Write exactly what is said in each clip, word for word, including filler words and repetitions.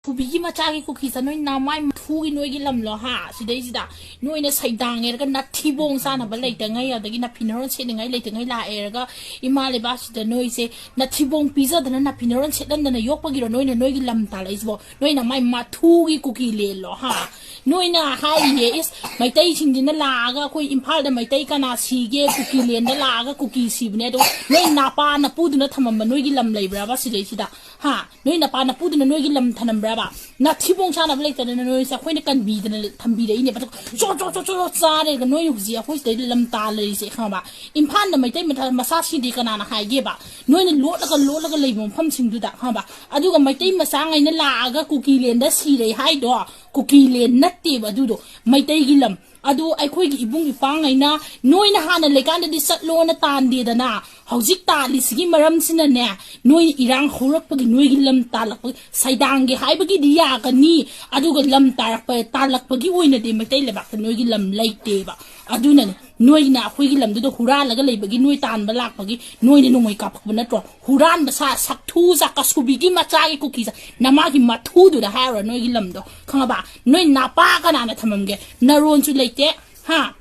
ꯀꯨꯀꯤꯒꯤ ꯃꯆꯥꯒꯤ ꯀꯨꯀꯤ ꯆꯥ ꯅꯣꯏ ꯅꯃꯥꯏ ꯃꯊꯨꯒꯤ ꯅꯣꯏꯒꯤ ꯂꯝꯂꯣ ꯍꯥ? ꯁꯤꯗꯩꯁꯤꯗ ꯅꯣꯏꯅ ꯁꯩꯗꯥꯡꯉꯦꯔꯒ ꯅꯥꯊꯤꯕꯣꯡ ꯆꯥꯅꯕ ꯂꯩꯇꯉꯩ, ꯑꯗꯒꯤ ꯅꯥꯐꯤ ꯅꯔꯣꯟ ꯁꯦꯠꯅꯤꯡꯉꯥꯏ ꯂꯩꯇꯉꯩ ꯂꯥꯛꯑꯦꯔꯒ ꯏꯃꯥ ꯂꯩꯕꯥꯛꯁꯤꯗ ꯅꯣꯏꯁꯦ ꯅꯥꯊꯤꯕꯣꯡ ꯄꯤꯖꯗꯅ ꯅꯥꯐꯤ ꯅꯔꯣꯟ ꯁꯦꯠꯍꯟꯗꯅ ꯌꯣꯛꯄꯒꯤꯔꯣ ꯅꯣꯏꯅ ꯅꯣꯏꯒꯤ ꯂꯝ ꯇꯥꯜꯂꯛꯏꯁꯤꯕꯣ? ꯅꯣꯏ ꯅꯃꯥꯏ ꯃꯊꯨꯒꯤ ꯀꯨꯀꯤ ꯂꯦꯟꯂꯣ ꯍꯥ? ꯅꯣꯏꯅ ꯍꯥꯏꯔꯤꯌꯦ, ꯏꯁ, ꯃꯩꯇꯩꯁꯤꯡꯁꯤꯅ ꯂꯥꯛꯑꯒ ꯑꯩꯈꯣꯏ ꯏꯝꯐꯥꯜꯗ ꯃꯩꯇꯩ ꯀꯅꯥ ꯁꯤꯒꯦ, ꯀꯨꯀꯤ ꯂꯦꯟꯗ ꯂꯥꯛꯑꯒ ꯀꯨꯀꯤ ꯁꯤꯕꯅꯦ, ꯑꯗꯣ ꯅꯣꯏ ꯅꯄꯥ ꯅꯄꯨꯗꯨꯅ ꯊꯝꯃꯝꯕ ꯅꯣꯏꯒꯤ ꯂꯝ ꯂꯩꯕ꯭ꯔꯕ ꯁꯤꯗꯩꯁꯤꯗ? ꯍꯥ? ꯅꯣꯏ ꯅꯄꯥ ꯅꯄꯨꯗꯨꯅ ꯅꯣꯏꯒꯤ ꯂꯝ ꯊꯅꯝꯕ꯭ꯔꯕ? ꯅꯥꯊꯤꯕꯣꯡ ꯆꯥꯅꯕ ꯂꯩꯇꯗꯅ ꯅꯣꯏꯁꯦ ꯑꯩꯈꯣꯏꯅ ꯀꯟꯕꯤꯗꯅ ꯊꯝꯕꯤꯔꯛꯏꯅꯦꯕ꯫ ꯑꯗꯨꯒ ꯆꯣ, ꯆꯣ, ꯆꯣ, ꯆꯣ, ꯆꯣ ꯆꯥꯔꯦꯒ ꯅꯣꯏꯅ ꯍꯧꯖꯤꯛ ꯑꯩꯈꯣꯏ ꯁꯤꯗꯩꯗ ꯂꯝ ꯇꯥꯜ ꯂꯩꯔꯤꯁꯦ, ꯈꯪꯉꯕ? ꯏꯝꯐꯥꯜꯗ ꯃꯩꯇꯩ ꯃꯊ-, ꯃꯆꯥ ꯁꯤꯗꯦ ꯀꯅꯥꯅ ꯍꯥꯏꯒꯦꯕ? ꯅꯣꯏꯅ ꯂꯣꯠꯂꯒ, ꯂꯣꯠꯂꯒ ꯂꯩꯕ ꯃꯐꯝꯁꯤꯡꯗꯨꯗ, ꯈꯪꯉꯕ? ꯑꯗꯨꯒ ꯃꯩꯇꯩ ꯃꯆꯥꯉꯩꯅ ꯂꯥꯛꯑꯒ ꯀꯨꯀꯤꯂꯦꯟꯗ ꯁꯤꯔꯦ ꯍꯥꯏꯗꯣ ꯀꯨꯀꯤꯂꯦꯟ ꯅꯠꯇꯦꯕ ꯑꯗꯨꯗꯣ, ꯃꯩꯇꯩꯒꯤ ꯂꯝ꯫ ꯑꯗꯨ ꯑꯩꯈꯣꯏꯒꯤ ꯏꯕꯨꯡ ꯏꯄꯥꯉꯩꯅ ꯅꯣꯏꯅ ꯍꯥꯟꯅ ꯂꯩꯀꯥꯟꯗꯗꯤ ꯆꯠꯂꯣꯅ ꯇꯥꯟꯗꯦꯗꯅ, ꯍꯧꯖꯤꯛ ꯇꯥꯜꯂꯤꯁꯤꯒꯤ ꯃꯔꯝꯁꯤꯅꯅꯦ, ꯅꯣꯏ ꯏꯔꯥꯡ ꯍꯧꯔꯛꯄꯒꯤ ꯅꯣꯏꯒꯤ ꯂꯝ ꯇꯥꯜꯂꯛꯄꯒꯤ, ꯁꯩꯗꯥꯡꯒꯦ ꯍꯥꯏꯕꯒꯤꯗꯤ ꯌꯥꯒꯅꯤ, ꯑꯗꯨꯒ ꯂꯝ ꯇꯥꯔꯛꯄ, ꯇꯥꯜꯂꯛꯄꯒꯤ ꯑꯣꯏꯅꯗꯤ ꯃꯩꯇꯩ ꯂꯩꯕꯥꯛꯇ ꯅꯣꯏꯒꯤ ꯂꯝ ꯂꯩꯇꯦꯕ꯫ ꯑꯗꯨꯅꯅꯦ ꯅꯣꯏꯅ ꯑꯩꯈꯣꯏꯒꯤ ꯂꯝꯗꯨꯗ ꯍꯨꯔꯥꯜꯂꯒ ꯂꯩꯕꯒꯤ, ꯅꯣꯏ ꯇꯥꯟꯕ ꯂꯥꯛꯄꯒꯤ ꯅꯣꯏꯅ ꯅꯣꯡꯃꯩ ꯀꯥꯞꯄꯛꯄ ꯅꯠꯇ꯭ꯔꯣ? ꯍꯨꯔꯥꯟꯕ ꯁꯥ, ꯁꯛꯊꯨ ꯁꯥ, ꯀꯁꯨꯕꯤꯒꯤ ꯃꯆꯥꯒꯤ ꯀꯨꯀꯤ ꯁꯥ, ꯅꯃꯥꯒꯤ ꯃꯊꯨꯗꯨꯗ ꯍꯥꯏꯔꯨꯔ ꯅꯣꯏꯒꯤ ꯂꯝꯗꯣ, ꯈꯪꯉꯕ? ꯅꯣꯏ ꯅꯄꯥ ꯀꯅꯥꯅ ꯊꯝꯃꯝꯒꯦ? ꯅꯔꯣꯟꯁꯨ ꯂꯩꯇꯦ, ꯍꯥ?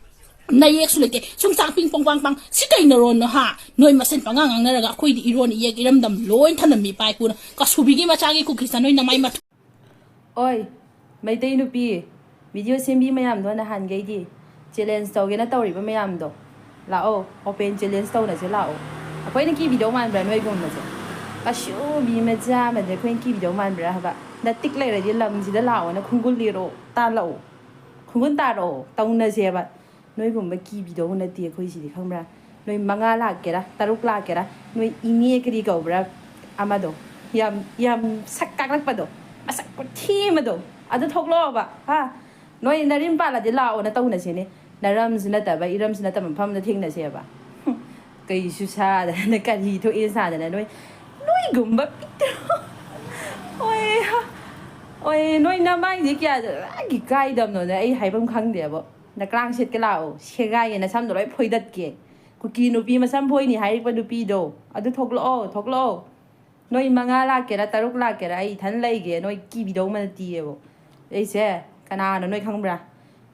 ꯅꯌꯦꯛꯁꯨ ꯂꯩꯇꯦ꯫ ꯁꯨꯝ ꯆꯥꯛ ꯄꯤꯡ ꯄꯣꯡ ꯄꯥꯡ ꯄꯥꯡ꯫ ꯁꯤ ꯀꯩ ꯅꯔꯣꯟꯅꯣ, ꯍꯥ? ꯅꯣꯏ ꯃꯁꯦꯟ ꯄꯉꯥꯡ ꯉꯥꯡꯅꯔꯒ ꯑꯩꯈꯣꯏꯗꯤ ꯏꯔꯣꯟ ꯏꯌꯦꯛ ꯏꯔꯝꯗꯝ ꯂꯣꯏ ꯊꯅꯝꯃꯤ ꯏꯄꯥ ꯏꯄꯨꯅ꯫ ꯀꯁꯨꯕꯤꯒꯤ ꯃꯆꯥꯒꯤ ꯀꯨꯀꯤ ꯁꯥ ꯅꯣꯏ ꯅꯃꯥꯏ ꯃꯊꯨ꯫ ꯑꯣꯏ, ꯃꯩꯇꯩ ꯅꯨꯄꯤ, video ꯁꯦꯝꯕꯤ ꯃꯌꯥꯝꯗꯣ ꯅꯍꯥꯟꯈꯩꯗꯤ challenge ꯇꯧꯒꯦꯅ ꯇꯧꯔꯤꯕ ꯃꯌꯥꯝꯗꯣ, ꯂꯥꯛꯑꯣ, open challenge ꯇꯧꯅꯁꯦ ꯂꯥꯛꯑꯣ꯫ ꯑꯩꯈꯣꯏꯅ ꯀꯤꯕꯤꯗꯧ ꯃꯥꯟꯕ꯭ꯔꯥ ꯅꯣꯏꯒꯨꯝꯕꯁꯦ? ꯀꯁꯨꯕꯤ ꯃꯆꯥ ꯑꯃꯁꯦ ꯑꯩꯈꯣꯏꯅ ꯀꯤꯕꯤꯗꯧ ꯃꯥꯟꯕ꯭ꯔꯥ ꯍꯥꯏꯕ? ꯅꯇꯤꯛ ꯂꯩꯔꯗꯤ ꯂꯝꯁꯤꯗ ꯂꯥꯛꯑꯣꯅ ꯈꯣꯡꯒꯨꯜ ꯂꯤꯔꯛꯑꯣ, ꯇꯥꯜꯂꯛꯑꯣ꯫ ꯈꯣꯡꯒꯨꯜ ꯇꯥꯔꯛꯑꯣ, ꯇꯧꯅꯁꯦꯕ꯫ ꯅꯣꯏꯒꯨꯝꯕ ꯀꯤꯕꯤꯗꯧ ꯅꯠꯇꯦ ꯑꯩꯈꯣꯏ ꯁꯤꯗꯤ, ꯈꯪꯕ꯭ꯔꯥ? ꯅꯣꯏ ꯃꯉꯥ ꯂꯥꯛꯀꯦꯔꯥ, ꯇꯔꯨꯛ ꯂꯥꯛꯀꯦꯔꯥ, ꯅꯣꯏ ꯏꯅꯦ ꯀꯔꯤ ꯀꯧꯕ꯭ꯔꯥ ꯑꯃꯗꯣ, ꯌꯥꯝ, ꯌꯥꯝ ꯁꯛ ꯀꯥꯛꯂꯛꯄꯗꯣ, ꯃꯁꯛ ꯈꯨꯊꯤ ꯑꯃꯗꯣ, ꯑꯗꯨ ꯊꯣꯛꯂꯛꯑꯣꯕ, ꯍꯥ? ꯅꯣꯏ ꯅꯔꯤꯝ ꯄꯥꯜꯂꯗꯤ ꯂꯥꯛꯑꯣꯅ ꯇꯧꯅꯁꯤꯅꯦ꯫ ꯅꯔꯝꯁꯨ ꯅꯠꯇꯕ, ꯏꯔꯝꯁꯨ ꯅꯠꯇꯕ ꯃꯐꯝꯗ ꯊꯦꯡꯅꯁꯦꯕ꯫ ꯍꯨꯝ, ꯀꯩꯁꯨ ꯁꯥꯗꯅ, ꯀꯔꯤ ꯊꯣꯛꯑꯦ ꯁꯥꯗꯅ, ꯅꯣꯏ, ꯅꯣꯏꯒꯨꯝꯕ ꯄꯤꯛꯇ꯭ꯔꯨ-, ꯑꯣꯏ, ꯑꯣꯏ, ꯅꯣꯏ ꯅꯃꯥꯏꯁꯦ ꯀꯌꯥ ꯏꯀꯥꯏꯗꯕꯅꯣꯅꯦ, ꯑꯩ ꯍꯥꯏꯐꯝ ꯈꯪꯗꯦꯕꯣ꯫ ꯅꯀ꯭ꯔꯥꯡ ꯁꯦꯠꯀꯦ ꯂꯥꯛꯑꯣ, ꯁꯦꯒꯥꯏꯒꯦ, ꯅꯁꯝꯗꯣ ꯂꯣꯏ ꯐꯣꯏꯗꯠꯀꯦ꯫ ꯀꯨꯀꯤ ꯅꯨꯄꯤ ꯃꯁꯝ ꯐꯣꯏꯅꯤ ꯍꯥꯏꯔꯤꯕ ꯅꯨꯄꯤꯗꯣ, ꯑꯗꯨ ꯊꯣꯛꯂꯛꯑꯣ, ꯊꯣꯛꯂꯛꯑꯣ꯫ ꯅꯣꯏ ꯃꯉꯥ ꯂꯥꯛꯀꯦꯔꯥ, ꯇꯔꯨꯛ ꯂꯥꯛꯀꯦꯔꯥ, ꯑꯩ ꯏꯊꯟ ꯂꯩꯒꯦ, ꯅꯣꯏ ꯀꯤꯕꯤꯗꯧ ꯅꯠꯇꯤꯌꯦꯕꯣ꯫ ꯑꯩꯁꯦ ꯀꯅꯥꯅꯣ ꯅꯣꯏ ꯈꯪꯕ꯭ꯔꯥ?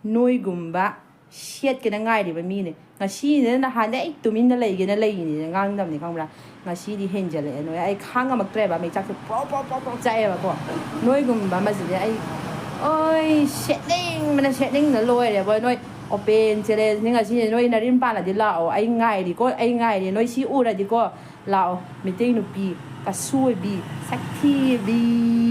ꯅꯣꯏꯒꯨꯝꯕ ꯁꯦꯠꯀꯦꯅ ꯉꯥꯏꯔꯤꯕ ꯃꯤꯅꯦ꯫ ꯉꯁꯤꯅꯦ ꯅꯍꯥꯟꯗꯩ ꯑꯩ ꯇꯨꯃꯤꯟꯅ ꯂꯩꯒꯦꯅ ꯂꯩꯔꯤꯅꯦꯅ ꯉꯥꯡꯗꯕꯅꯤ ꯈꯪꯕ꯭ꯔꯥ? ꯉꯁꯤꯗꯤ ꯍꯦꯟꯖꯜꯂꯛꯑꯦ ꯅꯣꯏ꯫ ꯑꯩ ꯈꯥꯡ ꯉꯝꯃꯛꯇ꯭ꯔꯦꯕ, ꯃꯩꯆꯥꯛꯁꯦ ꯄ꯭ꯔꯣ ꯄ꯭ꯔꯣ ꯄ꯭ꯔꯣ ꯄ꯭ꯔꯣ ꯆꯥꯛꯑꯦꯕꯀꯣ꯫ ꯅꯣꯏꯒꯨꯝꯕ ꯑꯃꯁꯤꯗꯤ ꯑꯩ, ꯑꯣꯏ, ꯁꯦꯠꯅꯤꯡꯕꯅ ꯁꯦꯠꯅꯤꯡꯕꯅ ꯂꯣꯏꯔꯦꯕꯣ꯫ ꯅꯣꯏ open challengeꯅꯤ ꯉꯁꯤꯁꯦ꯫ ꯅꯣꯏ ꯅꯔꯤꯝ ꯄꯥꯜꯂꯗꯤ ꯂꯥꯛꯑꯣ, ꯑꯩ ꯉꯥꯏꯔꯤꯀꯣ, ꯑꯩ ꯉꯥꯏꯔꯤ꯫ ꯅꯣꯏ ꯁꯤ ꯎꯔꯗꯤꯀꯣ, ꯂꯥꯛꯑꯣ, ꯃꯤꯇꯩ ꯅꯨꯄꯤ, ꯀꯁꯨ ꯑꯣꯏꯕꯤ, ꯁꯛꯊꯤ ꯑꯣꯏꯕꯤ꯫